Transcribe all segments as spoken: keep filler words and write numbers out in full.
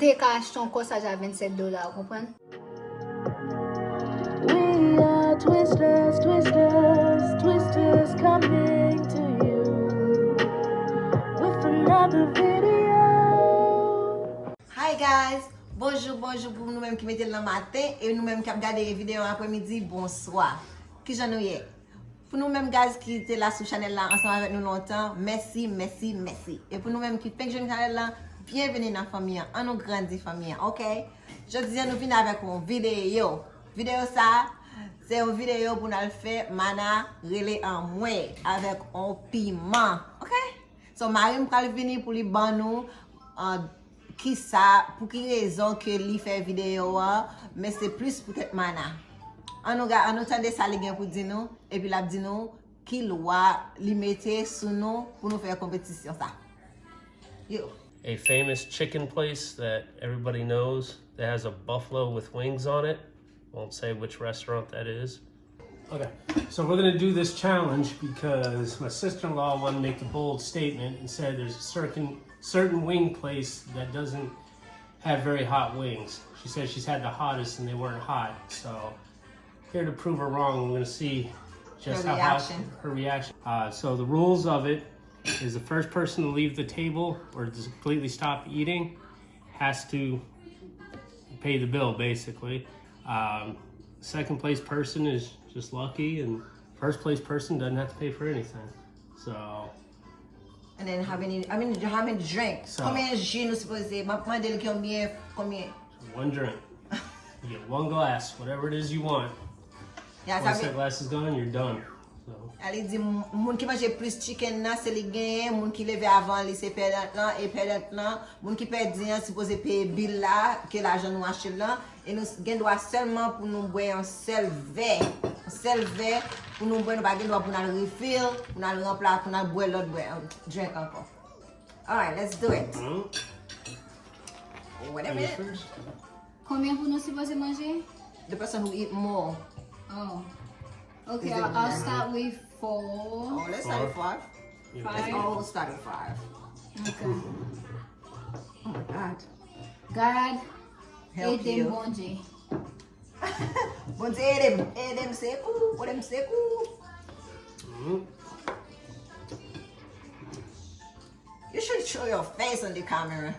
Te ka achte yon kòsaj a vennsèt dola, ou konprann? We are Twisters, Twisters, Twisters coming to you with another video. Hi guys! Bonjou, bonjou pou nou menm ki mete l nan maten e nou menm k ap gade videyo an apremidi, bonswa. Kijan nou ye? Pou nou menm guys ki te la sou chanèl la ansanm avèk nou lontan, mèsi, mèsi, mèsi. E pou nou menm ki fenk jwenn chanèl la, byenveni nan fanmi an. An nou grandi fanmi an, oke? Jodi a nou vin avèk yon videyo. Videyo sa, se yon videyo pou n al fè mana rele anmwey avèk yon piman, oke? So mari m pral vini pou li ban nou uh, kisa, pou ki rezon ke li fè videyo an, men se plis poutèt mana. An nou, ga- an nou tande sa li gen pou di nou, epi l ap di nou ki lwa li mete sou nou pou nou fè konpetisyon sa. Yo. A famous chicken place that everybody knows that has a buffalo with wings on it. Won't say which restaurant that is. Okay, so we're gonna do this challenge because my sister-in-law wanted to make the bold statement and said there's a certain certain wing place that doesn't have very hot wings. She said she's had the hottest and they weren't hot. So here to prove her wrong, we're gonna see just Her how hot reaction. Her reaction. Uh, so the rules of it is the first person to leave the table or to completely stop eating has to pay the bill, basically. Um, second place person is just lucky, and first place person doesn't have to pay for anything. So, And then how many, I mean, how many drinks? So- Konbyen ji nou sipoze? M ap mande l konbyen, konbyen? One drink. You get one glass, whatever it is you want. Ya, sa Once vle that glass is gone, you're done. So, A li di m- moun ki manje plis chicken nan se li genyen, moun ki leve avan li se pèdan lan, e pèdan lan, moun ki pèdi an sipoze peye bil la, ke lajan nou achte l lan, e nou s- gen dwa sèlman pou nou bwè yon sèl vè, yon sèl vè pou nou bwè, nou pa gen dwa pou n al refill, pou n al ranpla, pou n al bwè lòt bwè, drink ankò. Alright, let's do it. mm, Wait a you minute. first. Konbyen pou nou sipoze manje? The person who eat more. Oh. Okay, Is it I'll, I'll one? Start with four. Oh, let's start with five. You Let's Five. all start with five. Okay. Oh my God. God, Help ede m you. Bondye. Bondye ede m, ede m sekou, ede m sekou. Mm-hmm. You should show your face on the camera.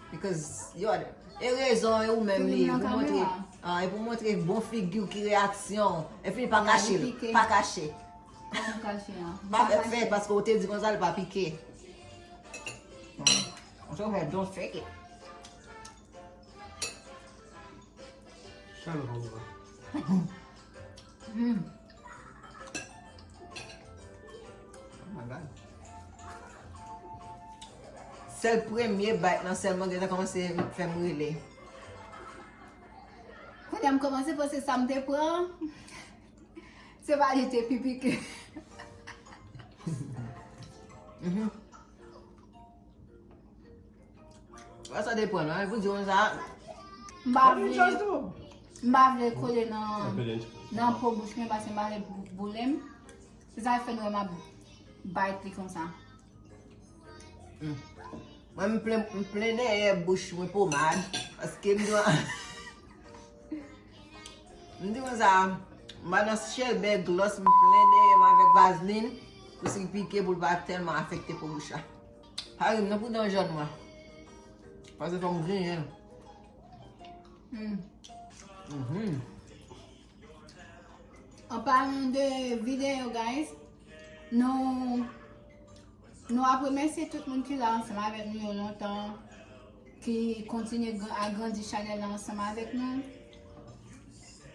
Because you are the, e rezon e ou menm li, Figi m nan pou montre, kamera. Ah, e pou montre bon figi w ki reaksyon. E fini pa Ya, kache li l, pike. Pa kache. Kòman kache an? Pa fè fè paske ou te di konsa li pa pike. Ou te fè don't fake it. Shut up, hold on. Hmm. Oh my God. Sèl premye bite lan sèlman gentan kòmanse fè m rele. Kounye a m kòmanse panse sa m te pran. Se pa li te pi pike. Mhm. Wè sa depann, an, pou di konsa. M pa vle, m pa vle kole nan, Put it into nan po bouch mwen paske m pa vle bou- boule m. Se sa k fè nou wè m ap bite li konsa. Mm. Mwen, m plen, m plen dèyè bouch mwen pomad. Paske m di, m di konsa, m ba nan chèlbè glòs, m plen dèyè m avèk vazlin. Pou si l pike, pou l pa tèlman afekte po bouch la. Pa ri m non pou dan jòn mwen. Paske fò m griyen. Hmm. Mhm. An palan de videyo, guys, nou, nou ap remèsye tout moun ki la ansanm avèk nou yo lontan, ki kontinye gran- agrandi chanèl la ansanm avèk nou,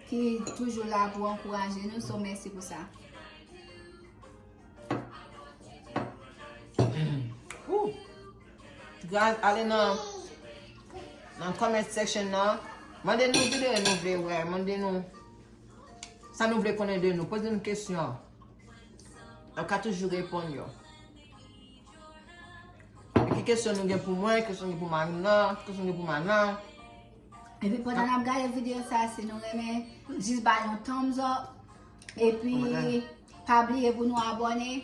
ki toujou la pou ankouraje nou, so mèsi pou sa. Woo! Guys, ale nan, nan comment section nan. Mande nou videyo nou vle wè. Mande nou sa nou vle konnen de nou. Poze nou kesyon. N ap ka toujou reponn yo. Ki kesyon nou gen pou mwen, kesyon gen pou Marina, kesyon gen pou Mana. Epi pandan n ap gade videyo sa, si nou renmen, jis ba yon thumbs up. Epi pa bliye pou nou abòne.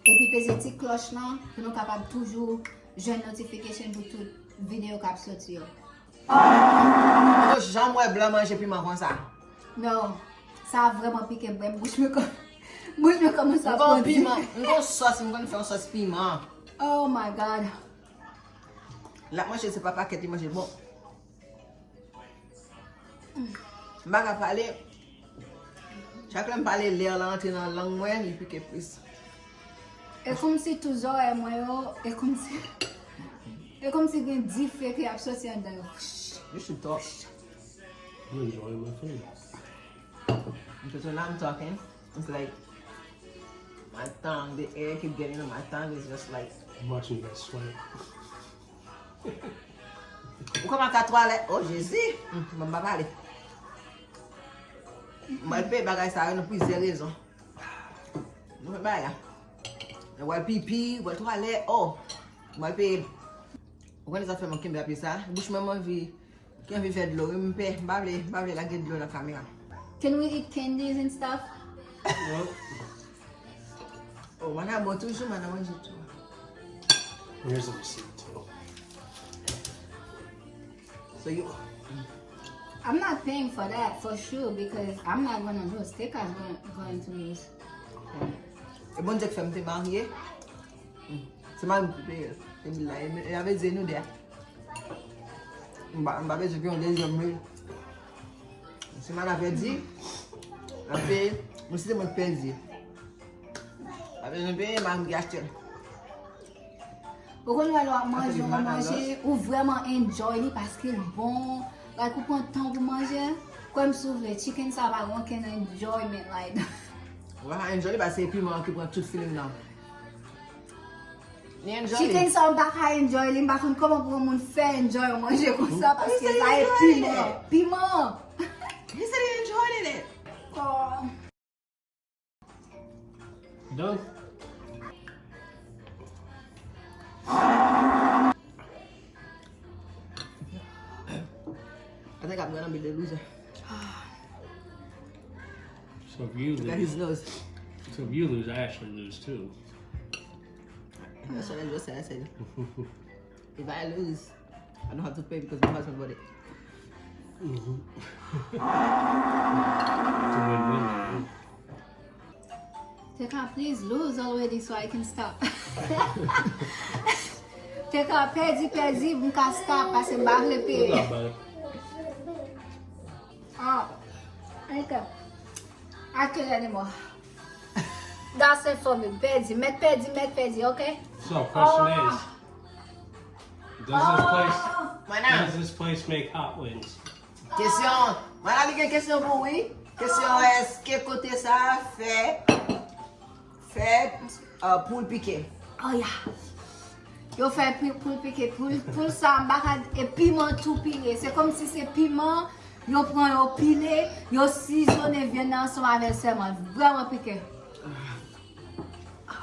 Epi peze ti klòch lan pou nou kapab toujou jwenn notification pou tout Videyo k ap soti yo. Mwen janm wè blan manje piman konsa. Non, sa vrèman pike m, bouch mwen kò. Bouch mwen kòmanse ap pwodui. M gon sòs, m konn fè yon sòs piman. Oh my God. L ap manje, se pa pakèt li manje. Bon. M pa ka pale. Chak lè m pale, lè la antre nan lang mwen, li pike plis. E kòmsi tout zòrèy mwen yo, e kòmsi, e kòmsi gen dife ki ap soti anndan yo. You should talk. I'm enjoying my food. Because when I'm talking, it's like my tongue, the air keep getting on my tongue, it's just like I'm watching you guys sweat. Ou kòman ka twalèt? Oh Jezi! Bon, m pa pale. Mwen peye bagay sa yo nan plizyè rezon. Nou fè bagay la. Mwen pipi, mwen twalèt, oh. Mwen peye. Ou konnen sa fè mwen kenbe apye sa. Bouch mwen anvi, ki anvi fè dlo. M pè, m pa vle, m pa vle lage dlo nan kamera. Can we eat candies and stuff? Well, Oh, mwen ap bon toujou, mwen ap manje tou. Here's a receipt too. So you, I'm not paying for that for sure because I'm not gonna lose. Teka's going, going to lose. E Bondye k fè m te marye. Se mari m ki peye. E m la, e, e avè di nou de. M pa, m pa bezwen gen yon dezyèm wi. Si mari la pèdi, apre, mwen si se mwen k pèdi. Pa bezwen peye, mari m ki achte l. Ou konn wè lè w ap manje yon manje, ou vrèman enjoy li paske l bon. Like ou pran tan pou manje. Kwè m si w vle, chicken sa pa gen okenn enjoyment like. Ou pa ka enjoy li paske se piman an ki pran tout feeling nan. Li enjoy li. Chicken sa m pa ka enjoy li, m pa konn kòman pou yon moun fè enjoy yon manje konsa paske sa e piman. Piman! He said he enjoyed it. Oh. Done. I think I'm gonna be the loser. So if you Look at his lose, nose. So if you lose, I actually lose too. That's what I just said. I said, if I lose, I don't have to pay because my husband bought it. It's a win-win. Teka, please lose already so I can stop. Teka, pèdi, pèdi, m ka stop, paske m pa vle peye. Ah, ok. I can't anymore. That's it for me. Pèdi, mèt pèdi, mèt pèdi, ok? So, question is, does this place Mana, does this place make hot wings? Kesyon, Mana li gen kesyon pou wi. Kesyon, èske kote sa a fè, fè uh, poul pike? Oh yeah. Yo fè pi- poul pike, poul, poul sa, m pa ka, e piman tou pile. Se kòmsi se piman, yo pran, yo pile, yo sizone vyann nan ansanm avè l sèlman. Vrèman pike.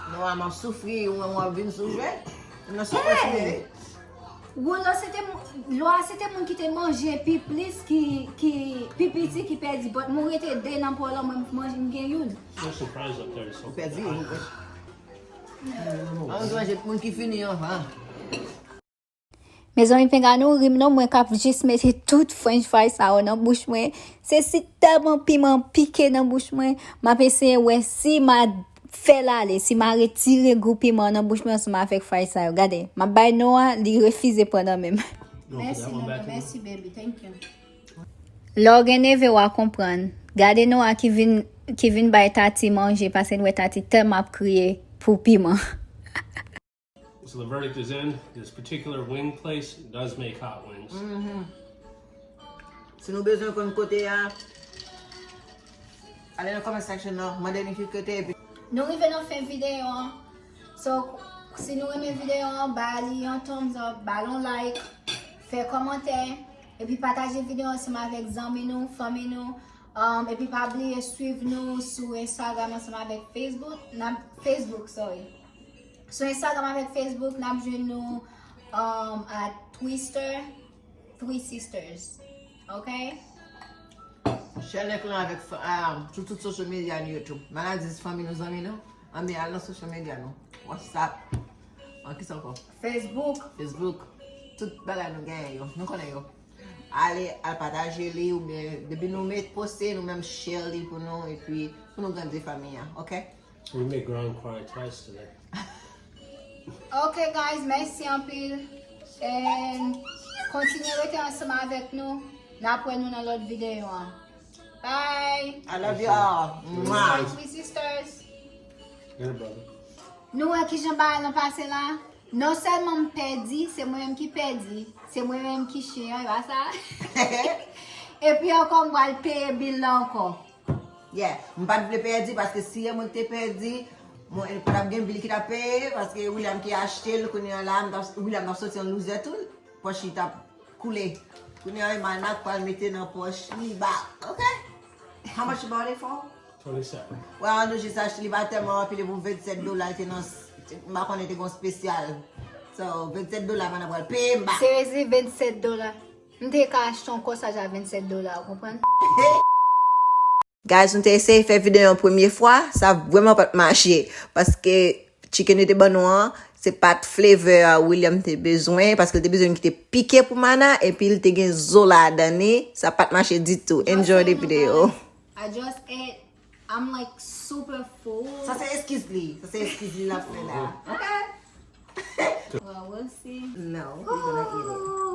Non, a m ap soufri, ou w ap vin sou jwèt. M nan soufrans li ye. Woulo se te moun, lwa se te moun ki te manje pi plis ki, ki pi piti ki pèdi. But mwen rete de nan pòl lan, mwen manje, m gen youn. No surprise up there. So Ou pèdi. An manje moun ki fini anvan. Mezanmi, penga nou ri m non, mwen k ap jis mete tout french fry sa yo nan bouch mwen. Se si tèlman piman pike nan bouch mwen, m ap eseye wè si m a fè l ale, si m a retire gou piman nan bouch mwen ansanm avèk fry sa yo. Gade, m ap bay non an, li refize pran nan men m. You want to put that one back in? Mèsi, baby. Thank you. Lè w gen neve, w a konprann. Gade non an ki vin, ki vin bay Tati manje, paske n wè Tati tèlman ap kriye pou piman. So the verdict is in. This particular wing place does make hot wings. Si nou bezwen konn kote a, ale nan comment section nan, mande nou ki kote epi. Nou rive nan fen videyo an. So, si nou renmen videyo an, ba li yon thumbs up, ba l yon like, fè kòmantè, epi pataje videyo ansanm avèk zanmi nou, fanmi nou. Um, epi pa bliye swiv nou sou Instagram ansanm avèk Facebook. N ap, Facebook, sorry. Sou Instagram avèk Facebook, n ap jwenn nou um, at Twister Three Sisters. Ok? Share link lan avèk fa- ah, sou tout social media nou yo tou. Maladie fanmi nou, zanmi nou. Anben al nan social media nou. WhatsApp. An kisa ankò? Facebook. Facebook. Tout bagay nou genyen yo, nou konnen yo. Ale al pataje li oubyen depi nou met poste, nou menm share li pou nou epi pou nou grandi fanmi an, oke? We make Grand cry twice today. Ok guys, mèsi anpil. And kontinye rete ansanm avèk nou. N ap wè nou nan lòt videyo an. Bye. I love you all. Mwah. Sweet sisters. And a brother. Nou wè kijan bagay lan pase la. Non sèlman m pèdi, se mwen menm ki pèdi. Se mwen menm ki chen an, e pa sa? Epi ankò m pral peye bil la ankò. Yeah, m pa t vle pèdi paske si e mwen ki te pèdi, mwen pa t ap gen bil ki t ap peye paske William ki achte l kounye an la, m t ap- William t ap soti an loser tou, pòch li t ap koule. Kounye an Emana k pral mete nan pòch li back, oke? How much you bought it for? twenty-seven. Well, nou jis achte li pa tèlman anpil, e pou vennsèt dola, li te nan, m pa konnen te gon spesyal. So, vennsèt dola, Emana pral peye m back. Seriously, vennsèt dola. M te ka achte yon kòsaj a vennsèt dola, ou konprann? Guys, nou te eseye fè videyo yon premye fwa, sa vrèman pa t mache. Paske chicken yo te ban nou an, se pa t flavor a William te bezwen, paske l te bezwen ki te pike pou Mana, epi l te gen zo ladan li, sa pa t mache ditou. Enjoy the video. I just ate. I'm like super full. Sa se eskiz li, sa se eskiz li l ap fè la. Well, we'll see. No, we're gonna eat it.